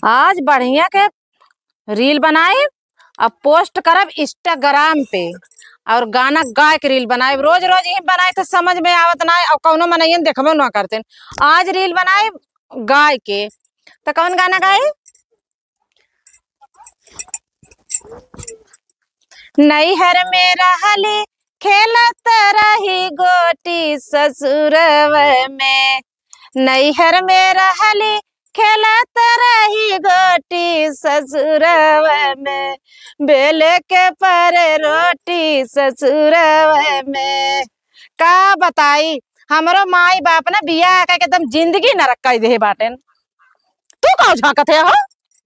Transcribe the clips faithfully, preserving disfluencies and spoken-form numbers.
आज बढ़िया के reel बनाइब, अब post करब Instagram पे, और गाना गाय के reel बनाइब। रोज रोज ही बनाए तो समझ में आवत ना, और कौनो मनइयन देखबो ना करते। आज reel बनाइब गाय के, तो कौन गाना गाई? नैहर में रहली खेलत रही गोटी ससुरव में, नैहर में रहली खेलत रही गोटी ससुरव में, बेले के पर रोटी ससुरव में। का बताई, हमरो माई बाप ना बियाह कइके एकदम जिंदगी नरक कइ देहे बाटेन। तू का झांकत है हो?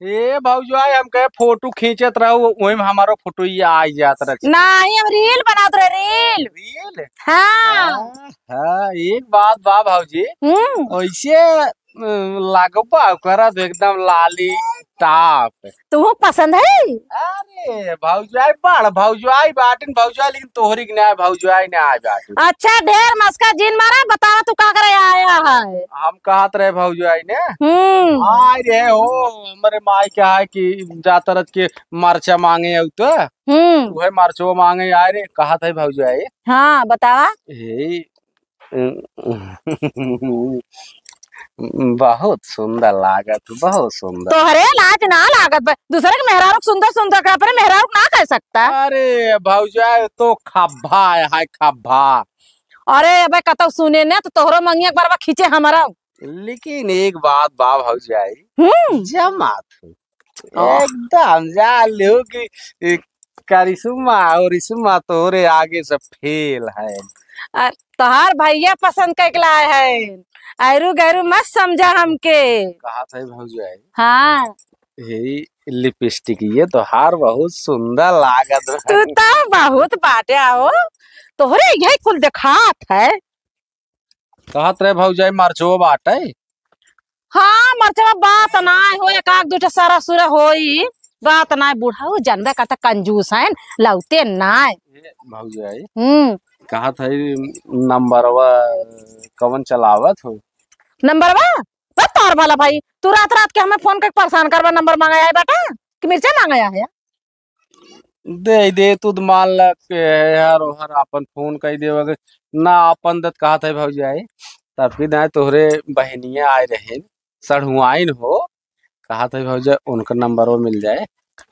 ए भौजाई, हम कहे फोटो खींचत रहू, वही में हमारो फोटो ये आ जात रहे। नाही, हम reel बनात रहे, reel। Reel? हाँ। हाँ, हाँ, एक बात बा भौजी, हम्म। वैसे, अ, लागबा करत एकदम लाली टाप। तुहू पसंद है? अरे भौजाई, बड़ भौजाई बाटिन भौजाई, लेकिन तोहरी के ना भौजाई ना आ बाटिन। अच्छा, ढेर मस्का जिन मारा, बतावा तू का करे आया है? हम कहत रहे भौजाई ने। हम्म। आय रहे हो, हमरे माई के आय कि जात रह के मरचा मांगे आउ तो। हम्म। उहे मरचो मांगे आय रे, कहत है भौजाई। हाँ, बतावा। हे, बहुत सुंदर लागत, बहुत सुंदर। तोहरे लाज ना लागत बा, दूसरे के मेहरारू के सुंदर सुंदर कहे, अपने मेहरारू के ना कह सकता। अरे भौजाई, तो खब्भा है, हाय खब्भा। अरे अबे कतौ सुने ने तो तोहरो मंगिया के बरवा खींचे हमारा। लेकिन एक बात बा भौजाई, हम्म। जमात हो। ओह। एकदम जान लियो कि ए, करिश्मा और रिश्मा तोहरे आगे से फेल है। अरे, तोहार भैया पसंद कइके लाए हैं, ऐरू गैरू मत समझा हमके। कहत है भौजाई। हाँ। हे लिपस्टिक ये तोहार बहुत सुंदर लागत है। तू तो बहुत बाटे हो, तोहरे यही कुल देखात है। कहत रहे भौजाई मरचो बाटे। हाँ, मरचवा बात नाय हो, एक आध दू ठे सरा सुरा होई, बात नाय। बुढ़ऊ जानबे करता कंजूस हैं, लौटे नाय। ए भौजाई, हम्म। कहत है नंबरवा कवन चलावत हो? नंबरवा? बस तोर भला भाई, तू रात रात के हमें फोन करके परेशान करबा, नंबर मांगे आए बाटा कि मिर्चा मांगे आए है? दे दे, तू तो मान ल के यार, ओहर आपन फोन कई देवे के, ना आपन दत कहत है भौजाई, तब भी ना तोहरे बहनिया आए रहे, सढ़ुआइन हो, कहत है भौजाई, उनका नंबरवा मिल जाए।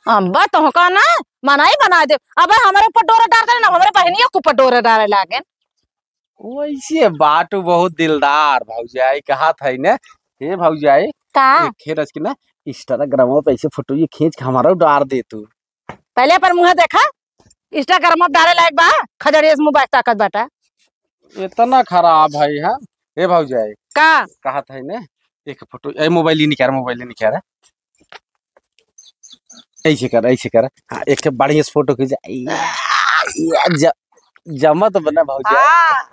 अब्बा तोहका ना मनाई बना दे, अबे हमरे ऊपर डोरा डार दे ना, हमरे बहनियों के ऊपर डोरा डारे लागे। वैसे बाटू बहुत दिलदार भौजाई, कहत है ने, हे भौजाई, का? एक खेरज के ना Instagram पे ऐसे फोटो ये खींच के हमारा डार दे तू। पहले अपन मुंह देखा, Instagram में डारे लायक बा, खजड़िया से मुंह बाज ताकत बाटा। इतना खराब है, हाँ? ए भौजाई। का? कहत है ने, एक फोटो, ए मोबाइल ही निकाल, मोबाइल ही निकाल। ऐसे कर, ऐसे कर। हाँ, एक ठे बढ़िया से फोटो खींचा। या, या, ज-, जमा तो बना भौजाई। हाँ।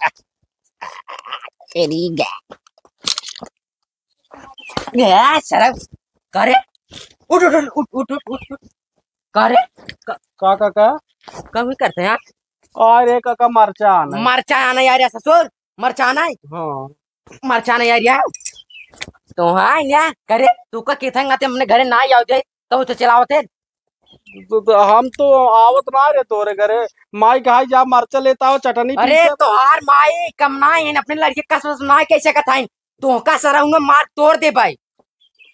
तेरी गा। ए, सरम, का रे? उठ, उठ, उठ। का रे? क-, का, का, का? का भी करते हैं यार? अरे काका, मरचा आना है। मरचा आना यार, या ससुर, मरचा आना है? हाँ। मरचा आना यार, या? तो हाँ, या, का रे, तू का केथंग आते हमने घरे ना आओ जाए, तो, तो चलावते। तो, तो हम तो आवत ना रे तोरे घरे, माई कहा जा मरचा लेता हो, चटनी अरे पीसे। तोहार माई कम ना है, अपने लड़के का ससुर ना कह सकत है, तोहका सरहुआ मार तोड़ दे भाई।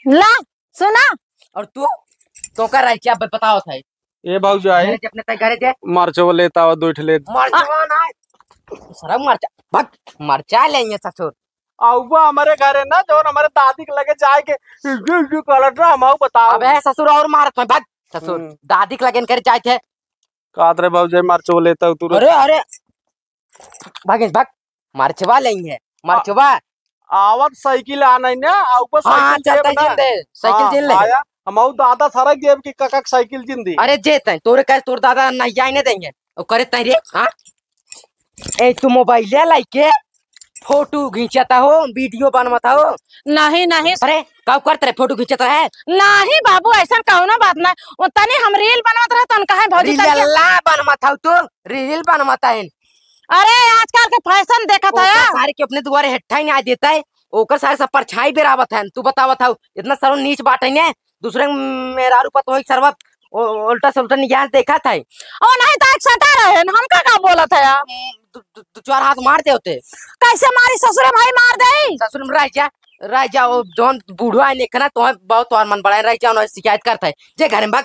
ला, सुना। और तू, तोहका राय क्या ब-, बताओ था? ए भौजाई, घरे दे, अपने तय घरे दे। मरचो लेता हो, दो ठे ले। मरचवा ना, सरम मरचा, भक, मरचा लेंगे ससुर। आउबा हमारे घरे ना, जौन हमारे दादी के लगे जाए के, यू, यू करत रहा, हम आऊ बताओ। अबे ससुर और मारत है, भक, ससुर, हम्म। दादी के लगे इनकर जाए थे। कहत रहे भौजाई, मरचो लेता हो तू रे। अरे, अरे, भागेश, भाग। मरचवा लेंगे, आ, मरचवा। आवत साइकिल आना है ना, आ ऊपर हाँ, साइकिल चलता जेब ना। जिन दे, साइकिल हाँ, जिन ले। आया, हम आऊ दादा सारा जेब की कका के साइकिल जिन दी। अरे जे तय, तोरे कहे तोर दादा नहीं जाए नहीं देंगे। ओ करे तय रे, हाँ? ए, तू मोबाइल ले लाइके फोटो खींचता हो, वीडियो बनवता हो? नहीं, नहीं। अरे, का करत रहे, फोटो खींचत रहे? नहीं बाबू, ऐसा कौनो बात ना। वो तनी हम reel बनवत रहे, तो उनका है भौजी reel करके ला बनवत हऊ तू, reel बनवत है। अरे, आजकल के fashion देखत है ओकर यार। सारे के अपने दुआरे हेठा ही नहीं आ देता है। ओकर सारे सब परछाई बेरावत है। तू बतावत हऊ, इतना सरवा नीच बाटे ने, दूसरे मेहरारू पतोह के सरवा उ-, उल्टा से उल्टा निगाह से देखत है। ओ नहीं तो एक सटा रहे न, हमका का बोलत है यार? दु, दु, दु चार हाथ मार दे होते। कैसे मारी ससुरे भाई, मार दे? ससुरे में रह जा, रह जा, वो जौन बूढ़वा है नेखना, तो बहुत तोहर मन बड़ा है, रह जा, उन्हें शिकायत करता है, जे घर में भाग।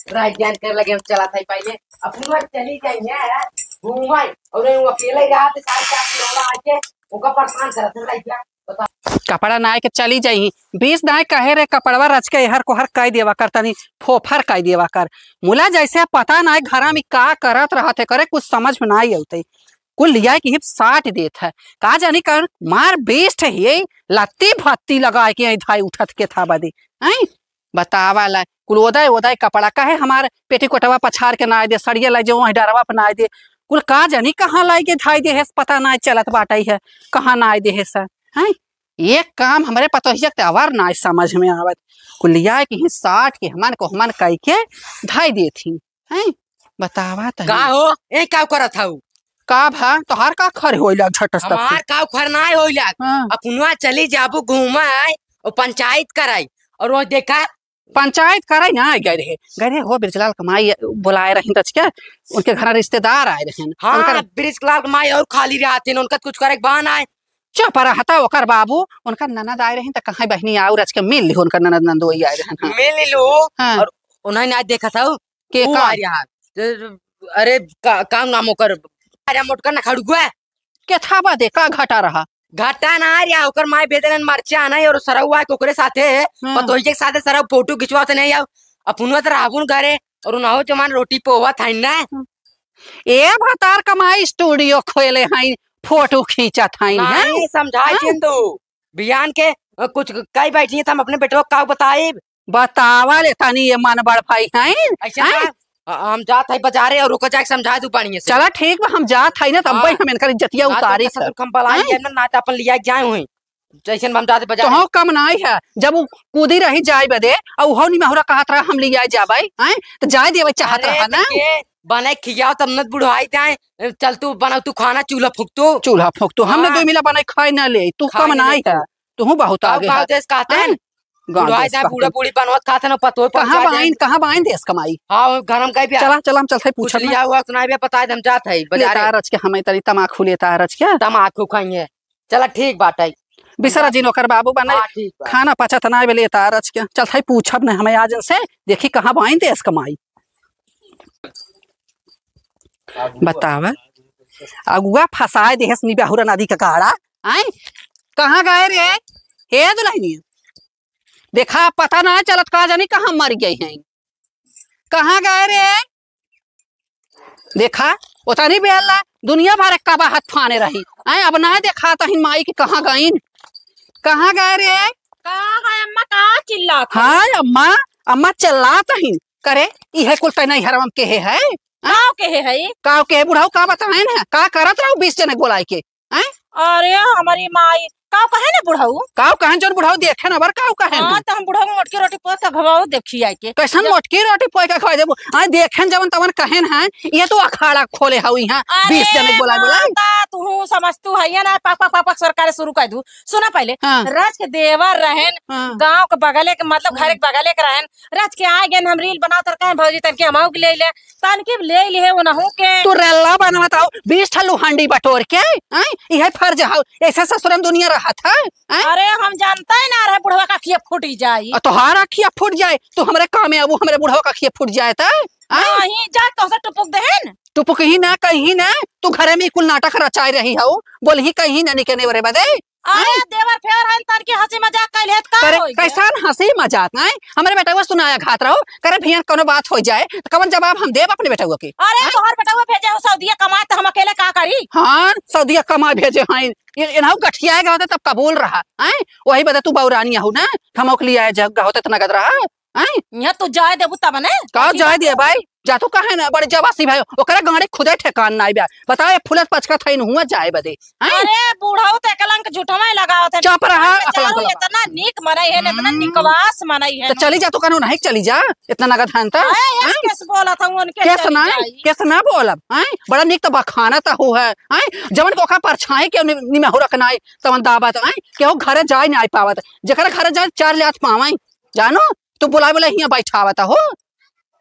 राज ज्ञान करे लगे हम चला था पहले, अपना चली जाइए, घूमाई, और वो अकेले ही रहा तो सारे चार लोग आके ओका परेशान करत है, राज ज्ञान, बता। कपड़ा नाय के चली जाई, बीस दाय कहे रे कपड़वा रच के एहर कोहर कई देवा कर, तनी फोफर कई देवा कर। मुला जैसे पता नाय घरा में का करत रहत है, करे कुछ समझ में नाय औते। कुल लिया के हिप साट देत है, का जानी कर मार बेस्ट है ये, लत्ती भत्ती लगा के आई धाई उठत के था बदे, हैं? बतावा ला, कुल ओदाय ओदाय कपड़ा, काहे हमार पेटीकोटवा पछार के नाय दे, सड़िया लाई जो वहीं डरवा पे नाय दे, कुल का जानी कहाँ लाई के धाई दे है, पता नाय चलत बाटई है, कहाँ नाय दे है सा, हैं? एक काम हमरे पतोहिया के अवर नाय समझ में आवत, कुल लिया के ही साट के हमन को हमन कई के धाई देत ही, हैं? बतावा तनी। का हो, ए का करत हऊ? का भा, तोहार का खर होइला झटस तब से? हमार का खर नाय होइला। हाँ। अपनुआ चली जाबू घूमे और पंचायत कराई, और वो देखा पंचायत करे ना गए रहे, गए रहे हो बिरजलाल के माई बुलाए रहिन तच के, उनके घर रिश्तेदार आए रहिन। हाँ, उनकर बिरजलाल के माई और खाली रहतिन, उनका कुछ करे के बहाना है। चुप रहता ओकर बाबू, उनकर ननद आए रहिन त कहाँ बहिनी आऊ रच के मिल लिहो, उनकर ननद नंदोई आए रहिन। हाँ। मिल लिहो। हाँ। और उन्हें ना देखा था के वो का? आ रहा। अरे का, का नाम ओकर? अरे मोटका ना खड़ुआ। के था बदे का घाटा रहा? घाटा ना आ रहा, ओकर माई भेजलन मरचा नहीं और सरऊ आए ओकरे साथे, हाँ। पतोहिए के साथे सरऊ फोटो खिंचवात नहीं आऊ, अपनुआ तो रहबुन घरे और उन्हों जमान रोटी पोवत है ना। ए भतार कमाई स्टूडियो खोले हैं, फोटो खींचत हैं, हैं? नहीं, समझाए हाँ? जिन तू, बियान के, अ, कुछ कई बैठी है, तो हम अपने बेटवा का बताइब? बतावा ले तनी ये मन बड़ भाई हैं, ऐसे हैं? ना, अ, हम जात है बाजारे और ओकर जाके समझा दू बढ़िया से। चला ठीक बा, हम जात है ना, तब हाँ। भाई हम इनकर इज्जतिया ना तो उतारी उनका सब। ससुर हम बलाई हैं? है ना, ना तो अपन लिया के जाए हुई। जैसे हम जाते बाजारे। तो कम नाई है, जब वो कूदी रही जाए बदे, और उहो नहीं महुरा कहत रहा हम लिया जाबे, हैं? तो जाए देवे चाहत अरे, रहा ना। तो के बने खियाओ तब न बुढ़ाई जाए, चल तू बनाओ तू खाना, चूल्हा फूक तू। चूल्हा फूक तू, हमने हाँ। दो मिला बनाई खाए ना ले, तू खाए कम ना ले नाई तू। है। तू बहुत आगे है। देश कहते हैं? हैं? गाँव बुढ़ाई देश जाए, कहते बूढ़ा हैं। बूढ़ी बनवत खाते ना, पतोह पर कहाँ जा बाइन, जाए। कहाँ बाइन देश कमाई? हाँ, वो घर हम कहीं भी चला, चला, हम चलते पूछब कुछ ना। लिया हुआ सुनाई भी पता है, हम जात है बाजारे। लेता रच के हमें तनी तमाकू लेता रच के। तमाकू खाएंगे। चला ठीक बात है। बिसरा जिन ओकर बाबू बने। हाँ, ठीक बा। खाना पचत ना बे लेता रच के। चलते पूछब ना हमें आज इनसे, देखी कहाँ बाइन देश कमाई। बतावा, अगुआ फंसाए देहस नी बहुरा नदी का गाड़ा, आए? कहाँ गए रे? हे दुल्हनिया, देखा, पता ना चलत, का जानी कहाँ मर गए हैं, कहाँ गए रे? देखा, ओतनी बेला दुनिया भर का बाहत फाने रही, आए? अब ना देखा तहिन माई के कहाँ गईन, कहाँ गए रे? का है अम्मा, का चिल्लात हो? हाँ अम्मा, अम्मा चिल्लात ही। करे, इहे कुल तै नैहरवा में केहे है? हाँ? काव केहे है? काव केहे बुढ़ऊ का बताएन है? का करत रहू बीस जने बोलाए के? हैं? अरे हमारी माई, काव कहे ना बुढ़ऊ? काव कहेन जौन बुढ़ऊ देखेन अबर काव कहेन हाँ, है? तो हम बुढ़ऊ मोटकी रोटी पोत के खवाओ देखी आए के। कैसन जब मोटकी रोटी पोत के खवाई देबू? आए देखेन जवन तवन कहेन है, ये तो अखाड़ा खोले हऊ यहाँ, अरे बीस जने बोलाए बोलाए। माता, तू समझ तू है ये ना, पक पक पक पक सरकारे शुरू कर दू। सुना पहले, हाँ। रच के देवर रहेन, हाँ। गाँव के बगले के, मतलब घर के बगले के रहेन, रच के आ गए, हम रील बनाओ तर कहें भौजी तनके हम आऊ के ले ले, तनके ले लिए उनहू के। तू रेला बनवत आओ, बीस ठा लुहांडी बटोर के, हैं? इहे फर्ज हौ, ऐसे ससुरन दुनिया रहत है, हैं? अरे हम जानते ही ना रहे बुढ़वा का अखिया फूटी जाई। आ, तोहार अखिया फूट जाए, तू हमरे काम में आबू, हमरे बुढ़वा का अखिया फूट जाए त, हैं? नहीं, जा तोसे टुपुक देहन। टुपुक ही ना, कहीं ना, तू घरे में कुल नाटक रचाए रही हौ, बोलही कहीं ना निके नेवरे बदे। अरे, हैं? देवर फेवर हन, तनकी हँसी मजाक कइले हत, का करे, होई गया? कैसन हँसी मजाक, हैं? हमरे बेटवा सुनाया घात रहो, करे, भियन कोनो बात हो जाए, त कवन जवाब हम देब अपने बेटवा के? अरे, हैं? तोहर बेटवा भेजे हो सऊदिया कमाए, त हम अकेले का करी? हाँ, सऊदिया कमाए भेजे हैं। ये, इनहु गठियाए गए होते तब कबूल रहा, हैं? वही बदे तू बौरानी आहू ना, हम ओक लियाए जग होते त नगद रहा, हैं? यहाँ तू जाए देबू तब ने? का जाए दे भाई? जा तू कहे ना, बड़े जवासी भाई, ओकरा गाड़ी खुदे ठेकान नाई बा। बताओ, ये फुलत पचकत है, हुआ जाए बदे, हैं? अरे, बूढ़ऊ तो एकलंक झूठवा ही लगावत है। चुप रहा, हम बेचारू अकलंक लगा। इतना नीक मनई है, इतना हम्म। निकवास मनई है। तो चली जा, तू कहनो नहीं, चली जा, इतना नगद है तो, अरे, यस, हैं? केस बोलत हूँ, उनके केस चली ना, जाई। केस ना बोलब, हैं? बड़ा नीक तो बखानत हूँ है, हैं? जवन को ओका परछाई के नि-, निमहू रखना है, तवन दाबत, हैं? केहू घरे जाए नहीं पावत, जेकरा घरे जाए चार लात पावे, जानो, तू बुलाए बुलाए हियाँ बैठावत हो।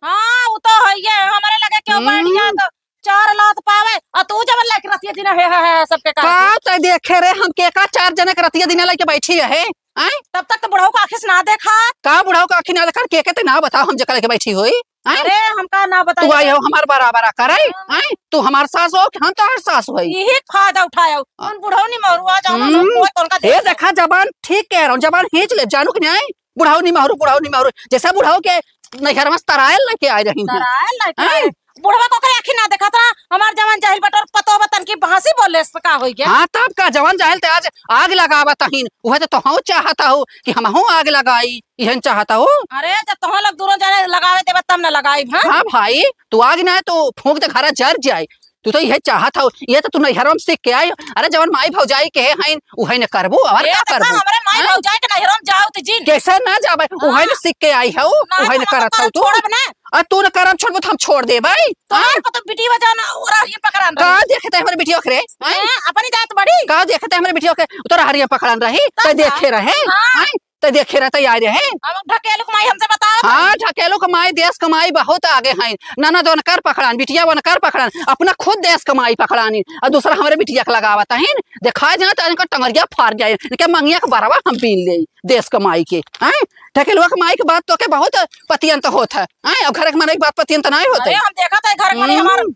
हाँ, उ तो हइये, हमरे लगे केहू बैठ जाए हम्म। तो चार लात पावे, आ तू जवन लेके रतिया दिन हे, हे, हे, सबके का का तै देखे रे, हम के का चार जने के रतिया दिन लेके बैठी रहे, आय? तब तक तो बुढ़ऊ का आँखी से ना देखा। का बुढ़ऊ का आँखी ना देखा, के के ते ना बताओ, हम जेकर लेके बैठी होई, आय? अरे, हम का ना बताई तू आई रे। हो हमार बराबर करे, हाँ। आय? तू हमार सास हो कि हम तोहार सास होई? यही फायदा उठायो। हाँ। उन बुढ़ऊ निमहरुआ जाओ ना, हम्म। कोई तोनका ए, देख देखा जबान ठीक कह रहा हूँ, जबान खींच ले, जानू कि नहीं? बुढ़ऊ निमहरु, बुढ़ऊ निमहरु, जैसे बुढ़ऊ के नैहर में तरायल लेके आए रही हैं। तरायल लेके हैं? आए? बुढ़वा को करे आँखी ना देखा था, हमार जवान जाहिल बटोर पतो बतन की भांसी बोले से का होई गया? हाँ, तब का जवान जाहिल ते आज आग लगावत हईन, उहे तो तोहू चाहत हो कि हमहू आग लगाई, इहन चाहत हो। अरे, जब तोह लोग दोनों जने लगावे देबे तब न लगाई, हाँ? हाँ भाई, तू आग ना तो फूंक दे, घरा जर जाए। तू तो इहे चाहत हो, ये तो तू नैहरवा में सीख के आई। अरे, जवन माई भौजाई के हईन, उहे न करबू, और ए, का देखा, करबू? हमरे माई हैं? भौजाई के नैहरवा में जाओ तो जिन। कैसे ना जाबे? हाँ। उहे न सीख के आई हो, ना, उहे न हम करत तो हो तू। छोड़ब ना। आ, तू न करब छोड़बू, तो हम छोड़ देबे। तोहर हैं? पतो बिटिया जाना, ओरा ये पकड़न रही। का देखते हमरे बिटिया के रे? हैं? हैं? अपनी जात बड़ी। का देखते हमरे बिटिया के? तोरा हरिया पकड़न रही, तब ते का? देखे रहे? हाँ। हैं? ते देखे रहे, तैयार रहे। हम ढकेलू के माई हमसे बताओ तो। हाँ, ढकेलू के माई, देश के माई बहुत आगे हैं। ननद वनकर पकड़ान, बिटिया वनकर पकड़ान, अपना खुद देश के माई पकड़ानी, और दूसरा हमरे बिटिया के लगावत हैं। देखा जाए तो इनका टंगरिया फाड़ जाए, इनके मंगिया के बरवा हम बीन ले देश के माई के। हैं? ढकेलुआ के माई के बात तो के बहुत पतियंत होत है। हैं? और घर के मनई के बात पतियंत नहीं होते। अरे, हम देखा था घर के मनई हमार हम्म।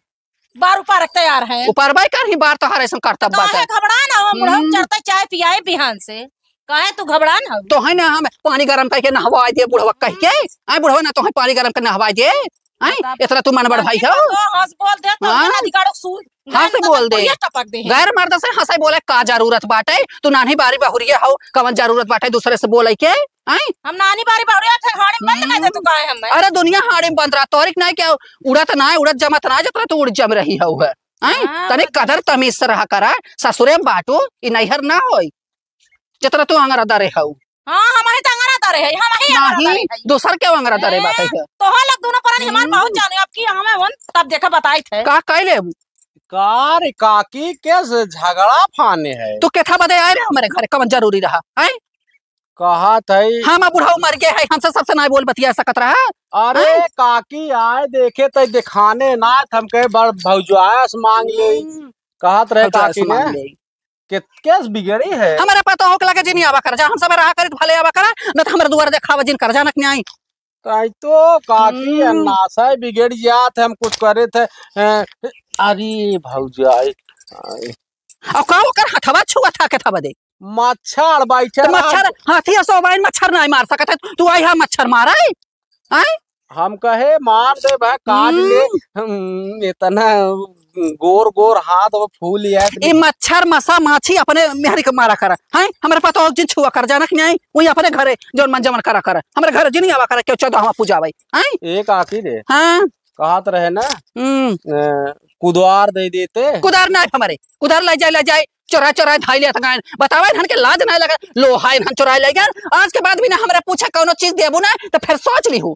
बार उपारक तैयार है। उपारबे करही, बार तोहार ऐसन करतब बाटे। काहे घबरा ना हो, बुढ़ऊ हम्म। चढ़ते चाय पियाए बिहान से। काहे तू घबरा ना हो? तो है ना, हम पानी गरम करके नहवा दे बुढ़वा कह के। हम्म। आए बुढ़वा ना, तो है पानी गरम के नहवा दे। आए, बता। इतना तू मन बढ़ भाई हो। तो हंस बोल दे, तो हाँ। ना दिगाड़ो सूर। हाँ से बोल दे। टपक दे। गैर मर्द से हंसे बोले का जरूरत बाटे? तू नान्ही बारी बहुरिया हो, कवन जरूरत बाटे दूसरे से बोले के? आए? हम नानी बारी बहुरिया थे, हाड़ी में बंद कर दे तू हम्म। काहे हमें? अरे दुनिया हाड़ी में बंद रहा, तोहरी के नहीं क्या उड़त ना है, उड़त जमत ना है, जतना तू उड़ जम रही हऊ है। हैं? हाँ, तनी बता। कदर तमीज से रहा करा, ससुरे में बाटू, ई नैहर ना होई, जतना तू अंगरा दरे हऊ। हाँ, हम ही तो अंगरा दरे है, हम ही अंगरा नहीं, दरे है। दोसर के अंगरा दरे ए, बाटे है। तोहर लोग दोनों परानी हमार हम्म। बहुत जाने, अब की हमें वन, तब देखा बताई थे। का कह लेबू? का रे काकी, कैसे झगड़ा फाने है? तू केथा बदे आए रे हमरे घरे, कवन जरूरी रहा, हैं? कहत हई। हम अब बुढ़ऊ मर गए हैं, हमसे सबसे नाई बोल बतिया सकत रहा। अरे हैं? काकी आए देखे त दिखाने ना, हम कहे बड़ भौजास मांग ले। हम्म। कहत रहे भौजास काकी ने मांग ले। कि केस बिगड़ी है। हमारे पता हो के लगे जिनी आवा कर, जा हम सब रहा करित भले आवा करा, न तो हमारे दुआर देखावा जिन कर, जानक नहीं आई। ताई तो काकी हम्म। अन्नासा बिगड़ जात है, हम कुछ करे थे। अ, अरे भौजाई, आए। और का ओकर हथवा छुआ था के था बदे? मच्छर बैठे तो रहा। मच्छर, हाथी असो बाइन मच्छर नहीं मार सकत है, तू आई हा मच्छर मारा है? आए? हम कहे मार दे भाई, काट ले। हम्म। हम्म, इतना गोर गोर हाथ वो फूल जाए। ए मच्छर, मसा, माछी अपने मेहरी के मारा करा, हैं? हमरे पता हो जिन छुआ कर, जानक नहीं आई, वही अपने घरे जौन मन जमन करा करा, हमरे घरे जिन आवा करा, क्यों चौदह हम पूजा भाई, हैं? एक आती रे। हाँ। कहत रहे ना, हम्म। अ, कुदार दे देते। कुदार ना है हमरे, कुदार ले जाए, ले जाए, चोरा चोरा धाई ले तक आए। बतावा इन्हन के लाज ना लगा, लोहा इन्हन चोरा ले गए। आज के बाद भी ना हमरा पूछा कौनो चीज देबू ना, तो फिर सोच ली हूँ।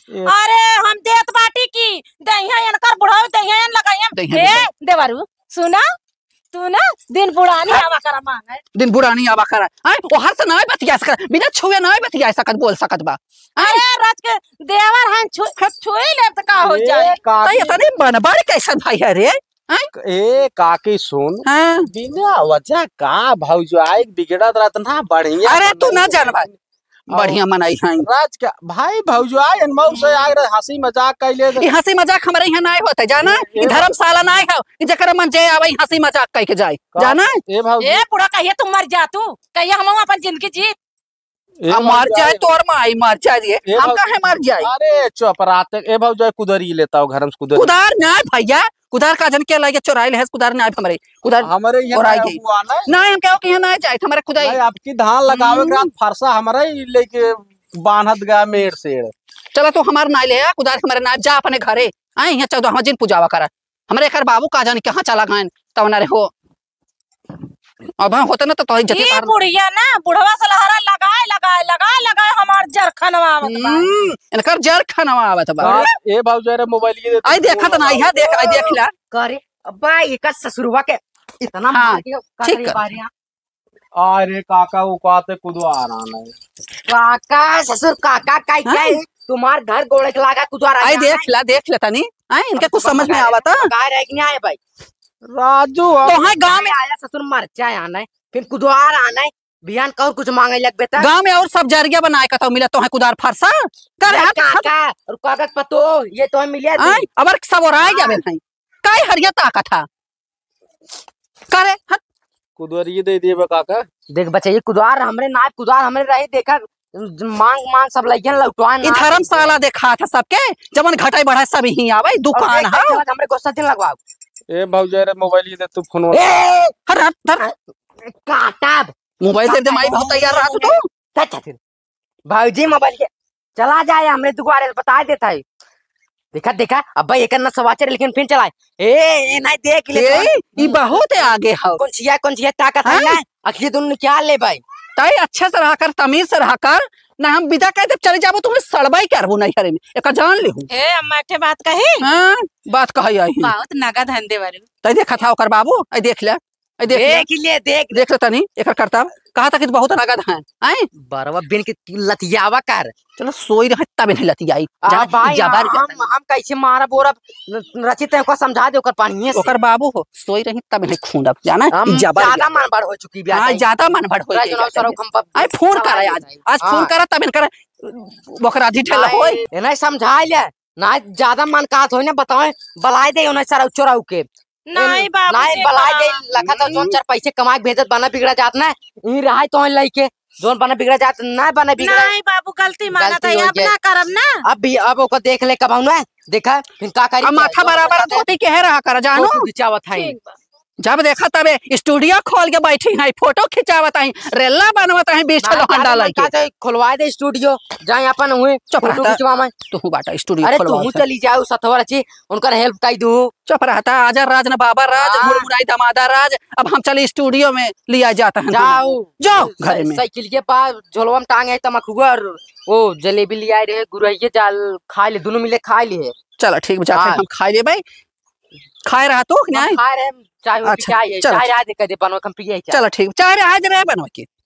ए- अरे हम देत बाटी की दहिया इनकर बुढ़ाऊ दहिया इन लगाई हम। दहिया ए, बुढ़ाऊ। देवरू, सुना, तू ना दिन बुढ़ानी आवा करा मांगे। दिन बुढ़ानी आवा करा। आए, ओहर से नाय बतिया सका, बिना छुए नाय बतिया सकत, बोल सकत बा। आए। अरे रच के देवर हन छु-, छुई लेब त का हो ए, जाए? काकी। त इतने बनबड़ कैसन भाई है रे? आए? ए, काकी सुन, हाँ। बिना वजह का भौजाई बिगड़त रहत ना, बढ़िया अरे तू ना बनल जान भाई, बढ़िया मनई हईं। राज का भाई भौजाई अनमऊ से आए रहे, हँसी मजाक कैले। ई हँसी मजाक हमरे इहाँ नाय होत है, जाना? ए, ए ई धर्मशाला नाय है, ई जेकरे मन जे आवे, ई हँसी मजाक कइ के जाए, का? जाना? ए भौजी। ए बूढ़ा, कहिया तू मर जा तू, कहिया हमहू अपन जिंदगी जी। ए आ, मर भौजाई। जाए तोर माई, मर जाए रे, ए हम भौ-, काहे मर जाए? अरे चुप, रात तक, ए भौजाई, कुदारी लेता हो घर में से कुदारी। कुदार नाय भैया, कुदार का जन के लागे चोराइल है, कुदार नाय हमरे। कुदार हमरे यहाँ ओराई ना गई। हुआ ना। ना, हम कहो कि यहाँ ना जाए, हमारे खुदाई। नहीं, आपकी धान लगावे के हम्म। रात फरसा हमारा ही लेके बांधत गया मेड़ से। चला तू हमार नाई ले आ, कुदार हमारे नाई, जा अपने घरे। आए, यहाँ चौदहवाँ जिन पूजावा करा। हमरे एकर बाबू का जानी कहाँ चला गए, तब ना रे हो। अब हम होते ना तो तोही जति ई तार बुढ़िया ना, बुढ़वा से लहरा लगाए, लगाए, लगाए, लगाए हमार जरखनवा आवत बा। हम्म, इनकर जरखनवा आवत बा। अरे, ए बाबूजी, अरे मोबाइल ये दे। आई देखत ना, यहाँ देख, आई देख ला। करे, अब्बा, एकर ससुरवा के इतना हाँ, मार दिया, का ठीक करे कर। बारे? अरे काका, वो कहते कुदवा आ रहा है। काका, ससुर काका, का हाँ? क्या है? तुम्हार घर गोड़े के लागा कुदवा रहा आई है। देख ला, देख ले तनी। आई, इनके अब कुछ तो समझ में बता आवत है? बता रहे कि नहीं आए भाई? राजू, अब तो है गाँव में आया ससुर मर जाए आना है, फिर कुदवा रहा है, बिहान का और कुछ मांगे लग बेटा। गाँव में और सब जरिया बनाए का तो मिला तो है कुदार फरसा। कर यार हाथ, हाथ। काका, और कागज पतो, ये तो है मिले थे। आई, अब सब और आए हाँ। जावे नहीं। काई हरिया ताकत है? का रे? हट। कुदवरिये दे दिए बा काका। देख बच्चा, ये कुदार हमरे ना, कुदार हमरे रही, देखा, मांग, मांग सब लइकन लौटवाए ई ना। धर्मशाला देखा था सबके, जवन घटाई बढ़ाई सब ही आवे, दुकान और देख, है। चला, हमरे गुस्सा दिन लगवाओ। ए भौजाई रे, मोबाइल ये दे तू फोन। ए! हट, हट, धर। काटा। मोबाइल दे दे, माई बहुत तैयार रहा तू। चल, चल, चल। भौजी मोबाइल के चला जाए, हमरे दुआरे बता देता है। देखा, देखा, अब भाई एक ना सवाचर, लेकिन फिर चलाए। ए, ए, नहीं देख ले ए, कौन, ई बहुत है आगे हौ। कौन छिया, कौन छिया ताकत है हाँ? ना? अखिए दोनों निकाल ले भाई। ताई अच्छे से रहा कर, तमीज से रहा कर, ना हम विदा कह दे चले जाबो, तुम्हें सड़बाई करबो नहीं करे में। एका जान ले हूँ। ए, अम्मा, एक ठे बात कही? हाँ, बात कही आई। बहुत नगद हंदे बारू। ताई देखा था ओकर बाबू, आई देख ले। ए, देख ले। देख ले, देख ले। देख ले तनी, एकर करतब। कहा था कि बहुत नगद है, हैं? बरवा बिन के लतियावा कर। चलो, सोई रहे तब नहीं लतियाई। आ, जा, भाई, जबर हम, जाता। हम कैसे मारा बोरा न-, रचित है, ओकर समझा दे, ओकर पानिये से। ओकर बाबू हो, सोई रही तब नहीं खूंदब, जाना? हम ई जबर ज्यादा जाता। मन बढ़ हो चुकी बा, हाँ, ताई। ज्यादा मन बढ़ हो राजू चुकी नौ बा, सौ ताई। हम ब-, आई, फोन सवाल करा है आज, ताई। आज फोन हाँ। करा तब इनकर ओकरा डिटेल आई, होई। ए, नहीं समझा ले, ना ज्यादा मन कहत होई ना, बताओ, बलाए दे उन्हें सराउ चोराउ के। नहीं बाबू, नहीं, जे बलाए दे, लखा तो जोन हम्म। चार पैसे कमा के भेजत बना बिगड़ा जात ना, यहीं रहा तो लइके, जोन बना बिगड़ा जात, ना बना बिगड़ा। नहीं बाबू, गलती माना गलती था, हो अब जाए। ना करब ना। अब भी, अब ओकर देख ले कब ना, देखा, फिर का करी अब माथा बराबर धोती के है रहा कर, जानो? फोटो खिंचावत है। ठीक बा। जब देखा तबे स्टूडियो खोल के बैठी है, फोटो खिंचावत है, रेला बनवत है, बीच ना, लोहंडा ज्यादा मन लइके। कहत है, खुलवा दे स्टूडियो, जाए अपन हुए चुप फोटो रहता। खिंचवा में। तू बाटा स्टूडियो अरे, खुलवा तू दे। चली जाओ सथवर ची, उनकर हेल्प कई दू। चुप रहता, आजा राज न बाबा राज, हाँ। मुड़मुड़ाई दमादा राज। अब हम चली स्टूडियो में लिया जाता है। जाओ। जाओ सा-, घरे में। साइकिल के पास झोलवा में टांगे है तमकुआ और वो जलेबी ले आए रहे, गुरैये जाल खा ले, दोनों मिले खा लिए। चलो ठीक, जाते हाँ। हम खा ले भाई। खाए रहा तू कि हम नहीं? खाए रहे, चाय वो अच्छा, चाय है, चलो। चाय आज कह दे बनवा, हम पिए चाय। चलो ठीक, चाय आज रहे बनवा के।